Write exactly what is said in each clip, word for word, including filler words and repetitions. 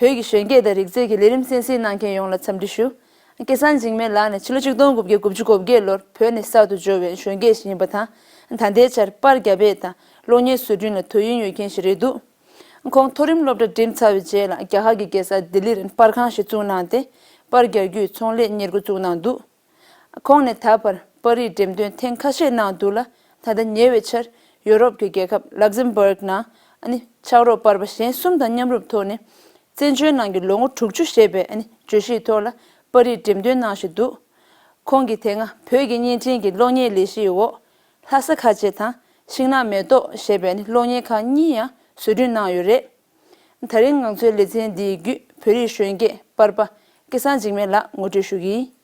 བོད་ཀྱི་གཞོན་སྐྱེས་དང་རིག་རྩལ་གྱི་ལས་རིམ་གསན་གཟིགས་གནང་མཁན་ཡོངས་ལ་འཚམས་འདྲི་ཞུ། སྐལ་བཟང་འཇིགས་མེད་ལགས་ནི་ཕྱི་ལོ་ཆིག་སྟོང་དགུ་བརྒྱ་དགུ་བཅུ་གོ་བརྒྱད་ལོར་བོད་ནས་གསར་དུ་འབྱོར་བའི་གཞོན་སྐྱེས་ཤིག་ཡིན་པ་དང་། ད་ལྟའི་ཆར་པར་རྒྱབ་པ་དང་གློག་བརྙན་བཟོ་སྐྲུན་ལ་དུས་ཡུན་ཡོད་མཁན་ཞིག་རེད་འདུག་ཁོང་མཐོ་རིམ་སློབ་གྲྭ་འགྲིམས་ཚར་བའི་རྗེས་ལ་རྒྱ་གར་གྱི་རྒྱལ་ས་ལྡི་ལིར་པར་ཁང་ཞིག་བཙུགས་གནང་སྟེ། པར་རྒྱག་རྒྱུའི་ཚོང་ལས་གཉེར་འགོ་བཙུགས་གནང་འདུག་ཁོང་ནས་ད་བར་པར་རིས་འགྲེམས་སྟོན་ཐེངས་ཁ་ཤས་གནང་འདུག་ལ། ད་ལྟ་ཉེ་བའི་ཆར་ཡུ་རོབ་ཀྱི་རྒྱལ་ཁབ་ལག་ཟམ་བྷརག་ནང་ཨ་ནི་ཕྱག་རོགས་པར་པ་གཞན་གསུམ་དང་མཉམ་རུབ་ཐོག་ནས་བཙན་བྱོལ་ནང་གི་ལོ་ངོ་དྲུག་ཅུ་ཞེས་པའི་ཨ་ནི་བརྗོད་གཞིའི་ཐོག་ལ་པར་རིས་འགྲེམས་སྟོན་གནང་བཞིན་འདུག་ཁོང་གིས་དེ་སྔ་བོད་ཀྱི་བརྙན་འཕྲིན་གྱི་གློག་བརྙན་ལས་གཞིའི་འོག་ལྷ་ས་ཁ་ཆེ་དང་ཤིང་ནགས་མེ་ཏོག་ཞེས་པའི་ཨ་ནི་གློག་བརྙན་ཁག་གཉིས་ཡང་བཟོ་སྐྲུན་གནང་ཡོད་རེད། ད་རིང་ང་ཚོའི་ལེ་ཚན་འདིའི་བརྒྱུད་བོད་རིགས་གཞོན་སྐྱེས་པར་པ་སྐལ་བཟང་འཇིགས་མེད་ལགས་ངོ་སྤྲོད་ཞུ་གི་ཡིན།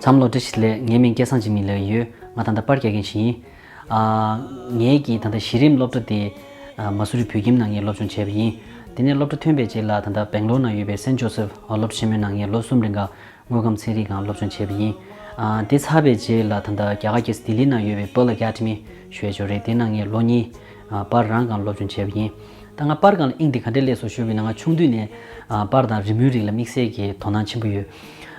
འཚམས་ལོ་བཀྲ་ཤིས་བདེ་ལེགས། ངའི་མིང་སྐལ་བཟང་འཇིགས་མེད་ལགས་ཡོད། ང་ད་ལྟ་པར་རྒྱག་མཁན་ཞིག་ཡིན། ཨ། ངེད་ཀྱིས་ད་ལྟ་གཞི་རིམ་སློབ་གྲྭ་དེ་ཨ། མ་སུ་རི་བོད་ཁྱིམ་ནང་ངས་སློབ་སྦྱོང་བྱས་པ་ཡིན། དེ་ནས་སློབ་གྲྭ་ཐོན་པའི་རྗེས་ལ་ད་ལྟ་སྦེང་ལོར་ནང་ཡོད་པའི་སེན་ཇོ་སེབ་སློབ་གྲྭ་ཆེན་མོའི་ནང་ངས་ལོ་གསུམ་རིང་ག་དངོས་ཁམས་ཚན་རིག་སྒང་སློབ་སྦྱོང་བྱས་པ་ཡིན། ཨ། དེ་ཚར་བའི་རྗེས་ལ་ད་ལྟ་རྒྱ་གར་རྒྱལ་ས་ལྡི་ལི་ནང་ཡོད་པའི་Pearl Academy་ཞུ་ཡ་ཅིག་ཡོད་རེད། དེ་ནང་ངས་ལོ་གཉིས་ཨ། པར་རང་སྒང་སློབ་སྦྱོང་བྱས་པ་ཡིན། ད་ང་པར་སྒང་ལ་དབྱིངས་དེ་ག་འདྲས་སླེབས་སོང་ཞུས་པ་ཡིན་ན། ང་ཆུང་དུས་ནས་ཨ། པར་དང་རི་མོའི་རིགས་ལ་དམིགས་བསལ་གྱི་དོ་སྣང་ཆེན་པོ་ཡོད།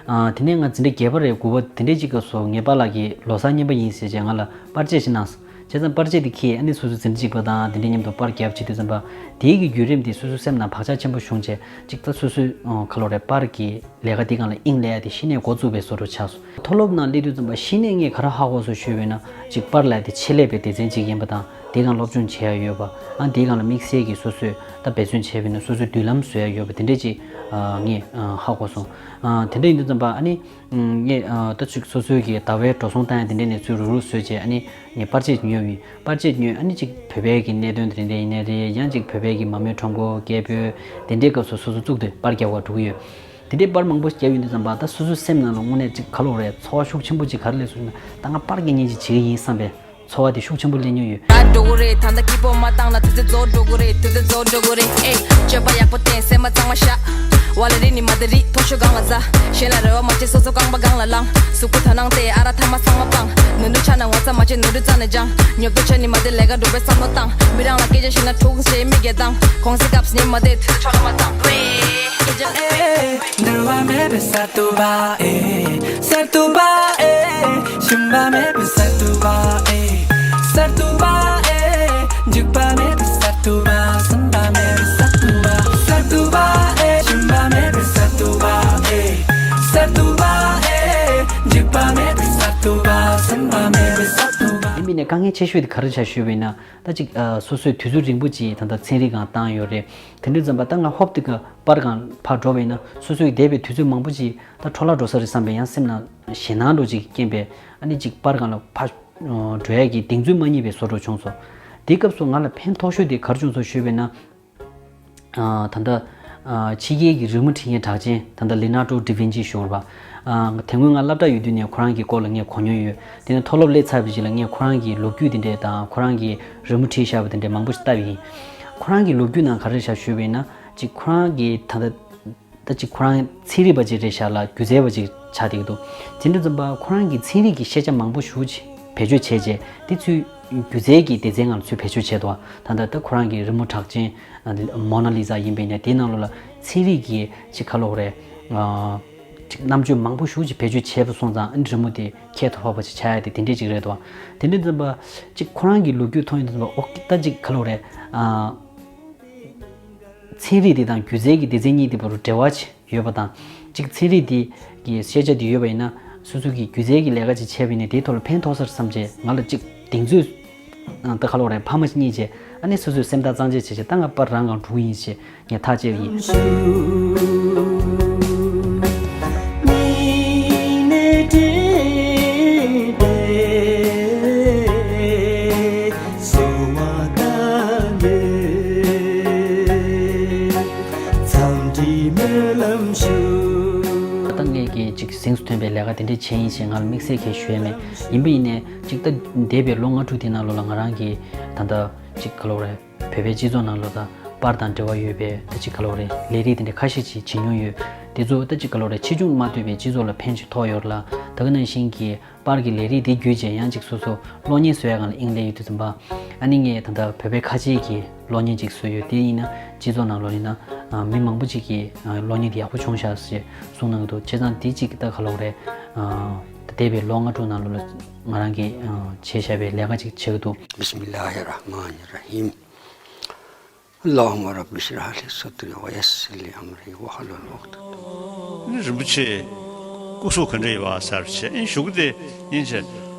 ཨ། དེ་ནས་ང་འཛིན་གྲྭ་བརྒྱད་པ་རེད། དགུ་པ་དེ་འདྲས་ཅིག་སྐབས་སུ་ངའི་པཱ་ལགས་ཀྱིས་ལོ་གསར་རྔན་པ་ཡིན་ཟེར་བྱས་ང་ལ་པར་ཆས་ཅིག་གནང་སོང་། བྱས་ཙང་པར་ཆས་དེ་ཁྱེར་ཨ་ནི་སོ་སོའི་འཛིན་གྲྭ་གཅིག་པ་དང་དེ་འདྲས་མཉམ་དུ་པར་རྒྱབ་བྱེད་དུས་ཙམ་པ། དེའི་གི་བརྒྱུད་རིམ་དེ་སོ་སོའི་སེམས་ནང་བག་ཆགས་ཆེན་པོ་བྱུང་བྱས། ཅིག་ད་སོ་སོའི་ཨ། ག་ལབ་རེད། པར་གྱི་ལས་ཀ་དེ་སྒང་ལ་དབྱིངས་སླེབས་ཡ་དེ་གཞི་ནས་འགོ་བཙུགས་པའི་བཟོ་འདྲ་ཆགས་སོང་། མཐོ་སློབ་ནང་སླེབས་དུས་ཙམ་པ་གཞི་ནས་ངས་ག་རེ་ཧ་གོ་སོང་ཞུས་པ་ཡིན་ན། ཅིག་པར་ལབ་ཡ་དེ་ཆེད་ལས་པའི་སྡེ་ཚན་ཅིག་ཡིན་པ་དང་། དེ་སྒང་སློབ་སྦྱོང་བྱེད་ཡ་ཡོད་པ། ཨ། དེ་སྒང་ལ་དམིགས་བསལ་གྱི་སོ་སོས་ད་འབད་བརྩོན་བྱས་པ་ཡིན་ན་སོ་སོའི་མདུན་ལམ་བཟོ་ཡ་ཡོད་པ་དེ་འདྲས་ཅིག་ཨ། ངས་ཨ། ཧ་གོ་སོང་། ཨ། དེ་འདྲ་ཡིན་དུས་ཙམ་པ་ཨ་ནི། ཨ། ངས་ཨ། ད་ཅིག་སོ་སོའི་གི་ཟླ་བའི་འགྲོ་སོང་བཏང་ཡ་དེ་འདྲས་ནས་ཚུར་རུག་རུག་བཟོས་བྱས། ཨ་ནི་ངས་པར་ཆས་ཉོས་པ་ཡིན། པར་ཆས་ཉོས། ཨ་ནི་ཅིག་བོད་པའི་གི་གནད་དོན་དེ་འདྲས་ཡིན་ནའི་རེད། ཡང་ཅིག་བོད་པའི་གི་མ་རྨོས་ཁྲོམ་སྐོར་སྐད་འབོད་དེ་འདྲའི་སྐབས་སུ་སོ་སོ་བཙུགས་ཏེ་པར་རྒྱག་པར་འགྲོ་གི་ཡོད། དེ་འདྲའི་པར་མང་པོ་བརྒྱབ་ཡོང་དུས་ཙམ་པ་ད་སོ་སོའི་སེམས་ནང་ལ་དངོས་གནས་ཅིག་ག་ལབ་རེད། ཚོར་བ་ཤུགས་ཆེན་པོ་ཅིག་ག་རེ་སླེབས་སོང་ན། ད་ང་པར་རྒྱག་མཁན་ཅིག་བྱེད་ཀྱི་ཡིན་བསམ་པའི་ཚོར་བ་དེ་ཤུགས་ཆེན་པོ་སླེབས་མྱོང་ཡོད། ད་འགྲོ་གི་རེད། ད་ལྟ་སྐྱིད་པོ་མ་བཏང་ན་དུས་ཚོད་རྫོགས་འགྲོ་གི་རེད། དུས་ཚོད་རྫོགས་འགྲོ་གི་རེད། ཨེ། སྤྱོད་པ་ཡག་པོ་བསྟེན། སེམས་པ་གཙང་མ་བཞག་བ་ལ་རི་ནི་མ་དེ་རི་མཐོ་ཤོས་སྒང་ལ་འཛའ། གཞན་ལ་རེ་བ་མ་བྱེད། སོ་སོ་རྐང་པ་སྒང་ལ་ལངས། གཟུགས་པོ་དོ་སྣང་སྟེར། ཨ་རག་ཐ་མག་ཚང་མ་སྤང་། ནོར་འཁྲུལ་ཆགས་ན་ངོ་ཚ་མ་བྱེད། ནོར་འཁྲུལ་རྩ་ནས་སྦྱང་། ཉོབ་ཏོ་བྱས་ནི་མ་དེ་ལས་ཀ་སྒྲུབ་པའི་བསམ་བློ་བཏང་། མི་རང་ལ་སྐད་ཆ་བཤད་ན་འཁྲུག་ཅེས་མི་སྐད་བཏང་། གོང་ས་སྐབས་སུ་ཉིན་མ་དེ་དུས་ཚོད་འཕྲོ་བརླག་མ་བཏང་། འགྱུར་བ་མེད་པའི་གསར་དུ་བ་ཨེ། གསར་དུ་བ་ཨེ། ཞུམ་པ་མེད་པའི་གསར་དུ་བ་ཨེ། གསར་དུ་བ་ཨེ། འཇིགས་པ་མེད་པའི་གསར་དུ་བ། སུན་པ་མེད་པའི་གསར་དུ་བ། གསར་དུ་བ་ཨེ། ཞུམ་པ་མེད་པའི་གསར་དུ་བ་ཨེ། གསར་དུ་བ་ཨེ། འཇིགས་པ་མེད་པའི་གསར་དུ་བ། སུན་པ་མེད་པའི་གསར་དུ་བ། ཡིན་པ་ཡིན་ནའི་དཀའ་ངལ་ཆེ་ཤོས་དེ་ག་རེ་ཆགས་ཞུས་པ་ཡིན་ན། ད་ཅིག་ཨ། སོ་སོས་དུས་ཚོད་རིང་པོ་ཅིག་ད་ལྟ་ཚན་རིག་སྒང་བཏང་ཡོད་རེད། དེ་འདྲ་ཙམ་པ་ད་ང་ཧོབ་ཏེ་ག་པར་སྒང་ཕར་འགྲོ་བ་ཡིན་ན་སོ་སོའི་བསྡད་པའི་དུས་ཚོད་མང་པོ་ཅིག་ད་འཕྲོ་བརླག་འགྲོ་ས་རེད་བསམ་པའི་ཡང་སེམས་ནང་ཞེད་སྣང་འདྲ་ཅིག་སྐྱེས་པས། ཨ་ནི་ཅིག་པར་སྒང་ལ་ཕར་འགྲོ་ཡ་གི་གདེང་ཚོད་མ་རྙེད་པའི་བཟོ་འདྲ་བྱུང་སོང་། དེའི་སྐབས་སུ་ང་ལ་ཕན་ཐོགས་ཤོས་དེ་ག་རེ་བྱུང་སོང་ཞུས་པ་ཡིན་ན། ཨ། ད་ལྟ་ ཕྱི་རྒྱལ་གྱི་རི་མོ་བྲིས་མཁན་གྲགས་ཅན་ད་ལྟ་ལི་ན་ཏོ་ཌི་ཝིན་ཅི་ཞུ་བ། དེ་སྔོན་ང་སློབ་གྲྭ་ཡོད་དུས་ནས་ཁོ་རང་གི་སྐོར་ལ་ངས་གོ་མྱོང་ཡོད། དེ་ནས་མཐོ་སློབ་སླེབས་ཚར་བའི་རྗེས་ལ་ངས་ཁོ་རང་གི་ལོ་རྒྱུས་དེ་འདྲས་དང་ཁོ་རང་གི་རི་མོ་བྲིས་བཞག་པ་དེ་འདྲས་མང་པོ་ཞིག་བལྟས་པ་ཡིན། ཁོ་རང་གི་ལོ་རྒྱུས་ནང་ག་རེ་བཞག་ཞུས་པ་ཡིན་ན་ཅིག་ཁོ་རང་གི་ད་ལྟ་ད་ཅིག་ཁོ་རང་ཚན་རིག་པ་ཅིག་རེད་ཤག་ལ་སྒྱུ་རྩལ་པ་ཅིག་ཆགས་བསྡད་ཀྱི་འདུག་དེ་འདྲ་ཙམ་པ་ཁོ་རང་གི་ཚན་རིག་གི་ཤེས་བྱ་མང་པོ་ཞེ་ཅིག་བེད་སྤྱོད་བྱས་རྗེས་དེ་ཚུར་སྒྱུ་རྩལ་གྱི་སྡེ་ཚན་ནང་ལ་ཚུར་བེད་སྤྱོད་བྱས་འདུག་ད་ལྟ་ད་ཁོ་རང་གི་རི་མོ་གྲགས་ཅན་མོ་ན་ལི་ཛ་ཡིན་པ་ཡིན་ནའི་དེའི་ནང་ལོགས་ལ་ཚན་རིག་གི་ཅིག་ག་ལབ་དགོས་རེད། ཅིག་རྣམ་དཔྱོད་མང་པོ་ཞེ་ཅིག་བེད་སྤྱོད་བྱས་པ་སོང་ཙང་ཨ་ནི་རི་མོ་དེ་ཁྱད་དུ་འཕགས་པ་ཅིག་ཆགས་ཡ་དེ་དེ་འདྲས་ཅིག་རེད་འདུག་དེ་འདྲ་ཙམ་པ་ཅིག་ཁོ་རང་གི་ལོ་རྒྱུས་མཐོང་ཡོང་དུས་ཙམ་པ་ཨོ་ད་ཅིག་ག་ལབ་དགོས་རེད། ཚན་རིག་དེ་དང་སྒྱུ་རྩལ་གྱི་སྡེ་ཚན་གཉིས་དེ་བར་དུ་འབྲེལ་བ་ཅིག་ཡོད་པ་དང་། གཅིག་ཚན་རིག་དེ་གི་ཤེས་བྱ་དེ་ཡོད་པ་ཡིན་ན་སོ་སོ་གི་སྒྱུ་རྩལ་གྱི་ལས་ཀ་ཅིག་བྱས་པ་ཡིན་ན་དེའི་ཐོག་ལ་ཕན་ཐོགས་ས་རེད་བསམ་བྱས་ང་ལ་གཅིག་གདེང་ཚོད་ད་ག་ལབ་དགོས་རེད་འཕར་མ་ཅིག་རྙེད་བྱས་ཨ་ནི་སོ་སོས་སེམས་ཐག་གཙང་བཅད་བྱས་བྱས་ད་ང་པར་རང་གང་འགྲོ་གི་ཡིན་ཞེས་ངས་ཐག་བཅད་པ་ཡིན། ད་ངས་ཀྱིས་ཅིག་གཟེངས་སུ་ཐོན་པའི་ལས་ཀ་དེ་འདྲས་བྱས་ཡིན་ཞེས་ང་ལ་དམིགས་བསལ་གྱིས་ཞུ་ཡས་མེད། ཡིན་པ་ཡིན་ནའི་ཅིག་ད་འདས་པའི་ལོ་ལྔ་དྲུག་དེ་ནང་ལོགས་ལ་ང་རང་གིས་ད་ལྟ་ཅིག་ག་ལབ་དགོས་རེད་བོད་པའི་སྤྱི་ཚོགས་ནང་ལོགས་ད་པར་དང་འབྲེལ་བ་ཡོད་པའི་ད་ཅིག་ག་ལབ་དགོས་རེད་ལས་རིགས་དེ་འདྲས་ཁ་ཤས་ཅིག་བྱེད་མྱོང་ཡོད། དེ་ཚོ་ད་ཅིག་ག་ལབ་དགོས་རེད་ཆེ་ཆུང་མ་ལྟོས་པའི་སྤྱི་ཚོགས་ལ་ཕན་ཅིག་ཐོགས་ཡོད་རེད་ལ་ད་ག་ནང་བཞིན་གྱི། པར་གྱི་ལས་རིགས་དེ་བརྒྱུད་བྱས་ཡང་ཅིག་སོ་སོ་གློག་བརྙན་བཟོ་ཡ་སྒང་ལ་དབྱིངས་སླེབས་ཡོང་དུས་ཙམ་པ། ཨ་ནི་ངས་ད་ལྟ་བོད་པའི་ཁ་ཆེའི་གི་གློག་བརྙན་ཅིག་བཟོས་ཡོད་དེ་ཡིན་ན་སྤྱི་ཚོགས་ནང་ལོགས་ཡིན་ན་མི་མང་པོ་ཅིག་གིས་གློག་བརྙན་དེ་ཡག་པོ་བྱུང་ཤག་ཞེས་གསུངས་གནང་གི་འདུག་བྱས་ཙང་དེ་ཅིག་ད་ག་ལབ་དགོས་རེད། ད་འདས་པའི་ལོ་ལྔ་དྲུག་ནང་ལོགས་ལ་ང་རང་གིས་བྱས་བཞག་པའི་ལས་ཀ་ཅིག་བྱེད་ཀྱི་འདུག بسم الله الرحمن الرحيم. اللهم رب اشرح لي صدري ويسر لي امري واحلل عقدة. ནི་རིན་པོ་ཆེ་སྐུ་གཟུགས་ག་འདྲ་ཡོད་པ་ཟེར་བྱས་ཨིན་ཞུ་གི་དེ་ཡིན་བྱས།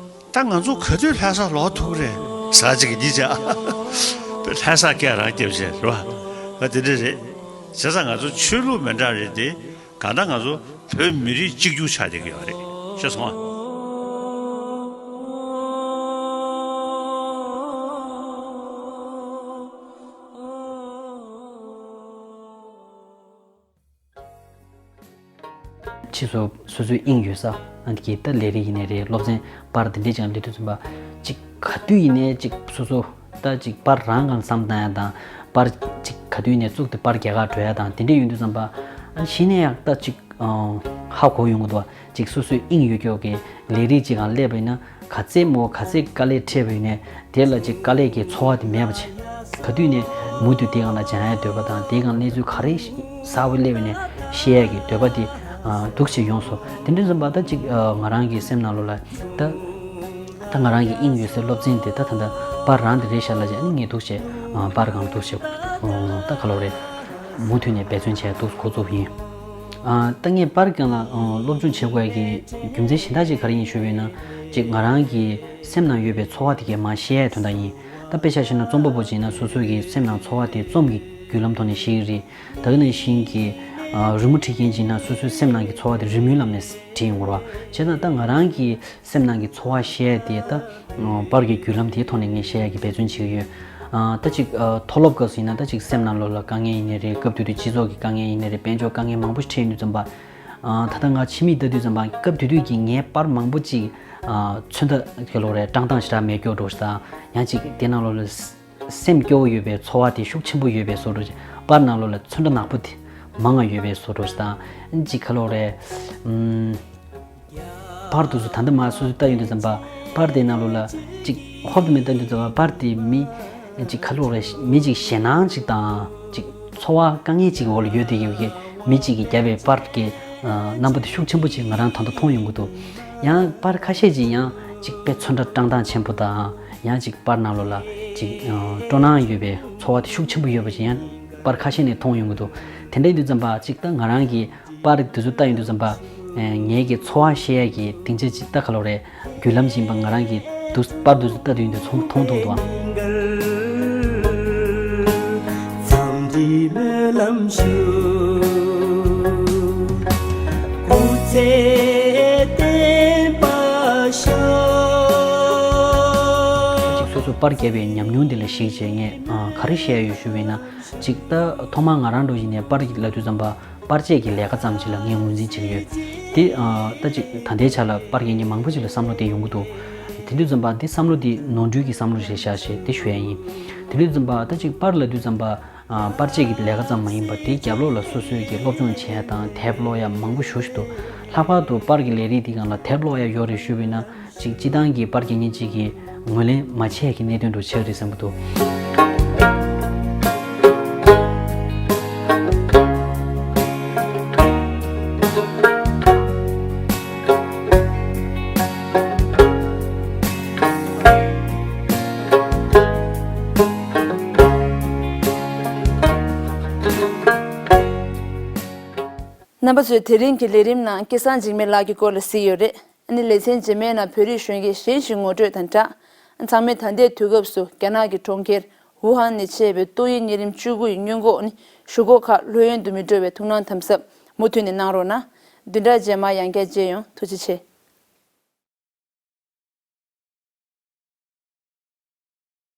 ད་ང་ཚོ་ག་དུས་ལྷ་ས་ལོག་ཐུབ་ཀྱི་རེད་ཟེར་ཅིག་གི་ཡིན་བྱས། ལྷ་ས་སྐད་རང་རྒྱབ་བྱས་རེད་བ། ད་དེ་འདྲ་རེད། བྱས་ཙང་ང་ཚོ་ཆོས་ལུགས་མི་འདྲ་རེད་དེ། གང་ལྟར་ང་ཚོ་བོད་མི་རིགས་གཅིག་གྱུར་ཆགས་བསྡད་ཀྱི་ཡོད་རེད། ཤེས་སོང་ཨ། ཕྱིས་སུ་སོ་སོའི་དབྱིངས་ཡོད་ས་ཨ་ནི་གི་ད་ལས་རིགས་ཡིན་ནའི་རེད། སློབ་ཚན་པར་འདི་འདྲས་ཀྱང་སླེབས་དུས་ཙམ་པ་ཅིག་ག་དུས་ཡིན་ནའི་ཅིག་སོ་སོ་ད་ཅིག་པར་རང་གང་བསམ་བཏང་ཡ་དང་པར་ཅིག་ག་དུས་ཡིན་ནའི་བཙུགས་ཏེ་པར་རྒྱག་གར་འགྲོ་ཡ་དང་དེ་འདྲས་ཡོང་དུས་ཙམ་པ་ཨ་ནི་གཞི་ནས་ཡང་ད་ཅིག་ཧ་གོ་ཡོང་གི་འདུག་བ། ཅིག་སོ་སོའི་དབྱིངས་ཡོད་ཀྱོག་གི་ལས་རིགས་ཅིག་གང་སླེབས་པ་ཡིན་ན། ག་ཚད་མོ་ག་ཚད་དཀའ་ལས་འཕྲད་པ་ཡིན་ནའི་དེ་ལ་ཅིག་དཀའ་ལས་ཀྱི་ཚོར་བ་དེ་མེད་པ་བྱས། ག་དུས་ནས་མུ་མཐུད་དེ་སྒང་ལ་སྦྱང་ཡའི་འདོད་པ་དང་དེ་སྒང་གནས་ཚུལ་ག་རེ་གསར་པ་སླེབས་པ་ཡིན་ནའི་ཤེས་ཡས་ཀྱི་འདོད་པ་དེ་འདུག་སེ་ཡོང་སོང་། དེ་འདྲ་ཙམ་པ་ད་ཅིག་ང་རང་གི་སེམས་ནང་ལོགས་ལ་ད་ད་ང་རང་གི་དབྱིངས་ཡོད་སའི་སློབ་ཚན་དེ་ད་ད་ད་པར་རང་དེ་རེད་ཤག་ལབ་བྱས་ཨ་ནི་ངས་འདུག་སེ་པར་སྒང་འདུག་སེ་ད་ག་ལབ་རེད་མུ་མཐུད་ནས་འབད་བརྩོན་བྱས་འདུག་འགོ་བཙུགས་ཡིན། ད་ངས་པར་སྒང་ལ་སློབ་སྦྱོང་བྱེད་དགོས་ཡ་གི་རྒྱུ་མཚན་གཞན་དག་ཅིག་ག་རེ་ཡིན་ཞུས་པ་ཡིན་ན། ཅིག་ང་རང་གི་སེམས་ནང་ཡོད་པའི་ཚོར་བ་དེ་གས་མར་བཤད་ཡའི་དོན་དག་ཡིན། ད་དཔེ་ཆ་བཞག་ན་རྩོམ་པ་པོ་ཅིག་ཡིན་ན་སོ་སོ་གི་སེམས་ནང་ཚོར་བ་དེ་རྩོམ་གྱི་བརྒྱུད་ལམ་ཐོག་ནས་བཤད་ཀྱི་རེད། ད་ག་ནང་བཞིན་གྱི་རི་མོ་བྲིས་མཁན་ཅིག་ཡིན་ན་སོ་སོའི་སེམས་ནང་གི་ཚོར་བ་དེ་རི་མོའི་ལམ་ནས་བྲིས་ཡོང་གི་རེད་བ། བྱས་ཙང་ད་ང་རང་གི་སེམས་ནང་གི་ཚོར་བ་བཤད་ཡ་དེ་ད་པར་གྱི་བརྒྱུད་ལམ་དེའི་ཐོག་ནས་ངས་བཤད་ཡ་གི་འབད་བརྩོན་བྱེད་ཀྱི་ཡོད། ད་ཅིག་མཐོ་སློབ་སྐབས་སུ་ཡིན་ན་ད་ཅིག་སེམས་ནང་ལོགས་ལ་དཀའ་ངལ་ཡིན་ནའི་རེད། སྐབས་དེ་དུས་སྤྱི་ཚོགས་ཀྱི་དཀའ་ངལ་ཡིན་ནའི་རེད། དཔལ་འབྱོར་དཀའ་ངལ་མང་པོ་ཞིག་འཕྲད་ཡོང་དུས་ཙམ་པ། ད་ལྟ་ང་ཕྱི་མིག་ལྟ་དུས་ཙམ་པ་སྐབས་དེ་དུས་ཀྱི་ངའི་པར་མང་པོ་ཅིག་ཚོན་ཁྲ་ག་ལབ་རེད་བཀྲག་མདངས་ཞེ་དྲག་མེད་སྐྱོ་འགྲོ་ཞིག་དང་ཡང་ཅིག་དེ་ནང་ལོགས་ལ་སེམས་སྐྱོ་བོ་ཡོད་པའི་ཚོར་བ་དེ་ཤུགས་ཆེན་པོ་ཡོད་པའི་བཟོ་འདྲ་ཅིག་པར་ནང་ལོགས་ལ་ཚོན་ཁྲ་ནག་པོ་དེ་མང་ང་ཡོད་པའི་བཟོ་འདྲ་ཞིག་དང་ཅིག་ག་ལབ་རེད། པར་དེ་ཚོ་ད་ལྟ་མར་སོ་སོས་ལྟ་ཡོང་དུས་ཙམ་པ་པར་དེའི་ནང་ལོགས་ལ་ཅིག་ཧོབ་ཏེ་མར་ལྟ་དུས་ཙམ་པ་པར་དེ་མི་ཅིག་ག་ལབ་རེད་མི་ཅིག་ཞེད་སྣང་ཅིག་དང་ཅིག་ཚོར་བ་དཀའ་ངལ་ཅིག་གི་འོག་ལ་ཡོད་དེ་ཡོད་ཀྱི་མི་ཅིག་གིས་བརྒྱབ་པའི་པར་གྱི་རྣམ་པ་དེ་ཤུགས་ཆེན་པོ་ཅིག་ང་རང་ད་ལྟ་མཐོང་ཡོང་གི་འདུག་ཡང་པར་ཁ་ཤས་ཅིག་ཡང་ཅིག་དཔེ་ཚོན་ཁྲ་བཀྲག་མདངས་ཆེན་པོ་དང་ཡང་ཅིག་པར་ནང་ལོགས་ལ་ཅིག་སྤྲོ་སྣང་ཡོད་པའི་ཚོར་བ་དེ་ཤུགས་ཆེན་པོ་ཡོད་པ་ཅིག་ཡང་པར་ཁ་ཤས་ནས་མཐོང་ཡོང་གི་འདུག་དེ་འདྲ་ཡིན་དུས་ཙམ་པ་ཅིག་ད་ང་རང་གི་པར་དེ་ཚོ་ལྟ་ཡོང་དུས་ཙམ་པ། ངའི་གི་ཚོར་བ་བཤད་ཡ་གི་སྡིངས་ཆ་ཅིག་ད་ག་ལབ་རེད། བརྒྱུད་ལམ་ཅིག་ཡིན་པ་ང་རང་གི་དུས་པར་དེ་ཚོ་ལྟ་དུས་འདི་ཚོ་མཐོང་ཐུབ་འདུག་ཨ། ཅིག་སོ་སོ་པར་བརྒྱབ་པའི་ཉམས་མྱོང་འདི་ལ་གཞིགས་བྱས་ངས་ག་ རེ་བཤད་ཡོད་ཞུ་བས་ན། ཅིག་ད་ཐོག་མར་ང་རང་འགྲོ་བཞིན་ནས་པར་ལབ་དུས་ཙམ་པ་པར་ཆས་ཀྱི་ལས་ཀ་ཙམ་ཅིག་ལ་ངས་ངོས་འཛིན་བྱེད་ཀྱི་ཡོད། དེ་ཨ་ད་ཅིག་ད་ལྟའི་ཆ་ལ་པར་རྒྱག་མཁན་མང་པོ་ཅིག་ལ་བསམ་བློ་དེ་ཡོང་གི་འདུག་དེ་དུས་ཙམ་པ་དེ་བསམ་བློ་དེ་ནོར་འཁྲུལ་གྱི་བསམ་བློ་རེད་ཤག་ཞེས་དེ་ཞུ་ཡ་ཡིན། དེ་དུས་ཙམ་པ་ད་ཅིག་པར་ལབ་དུས་ཙམ་པ་ཨ་པར་ཆས་ཀྱི་ལས་ཀ་ཙམ་མ་ཡིན་པར་དེའི་རྒྱབ་ལོགས་ལ་སོ་སོའི་གི་སློབ་སྦྱོང་བྱེད་ཡ་དང་དེབ་ཀློག་ཡ་མང་པོ་ཞེ་པོ་ཅིག་འདུག་ལྷག་པར་དུ་པར་གྱི་ལས་རིགས་འདིའི་སྒང་ལ་དེབ་ཀློག་ཡ་ཡོད་རེད་ཞུ་བས་ན། ཅིག་སྤྱིར་བཏང་གི་པར་རྒྱག་མཁན་ཅིག་གིས་ངོས་ལེན་མ་བྱས་ཀྱི་གནད་དོན་འདྲ་ཆགས་རེད་བསམ་གྱི་འདུག་རྣམ་པ་ཚོས་དེ་རིང་གི་ལས་རིམ་ནང་སྐལ་བཟང་འཇིགས་མེད་ལགས་ཀྱི་སྐོར་ལ་གཟིགས་ཡོད་རེད། ཨ་ནི་ལེ་ཚན་རྗེས་མའི་ནང་བོད་རིགས་གཞོན་སྐྱེས་གཞན་ཞིག་ངོ་སྤྲོད་དང་སྦྲགས། ཚང་མས་ད་ལྟའི་དུས་སྐབས་སུ་རྒྱ་ནག་གི་གྲོང་ཁྱེར་ཝུ་ཧན་ནས་མཆེད་པའི་ཏོག་དབྱིབས་གཉན་རིམས་བཅུ་དགུ་ཡི་སྔོན་འགོག་ནི་གཞུག་གུ་ཁག་ལྷོད་གཡེང་དུ་མི་འགྲོ་བའི་ཐུགས་སྣང་དམ་ཟབ་མུ་མཐུད་ནས་གནང་རོགས་གནང་། བདུན་ཕྲག་རྗེས་མར་ཡང་བསྐྱར་མཇལ་ཡོང་། ཐུགས་རྗེ་ཆེ།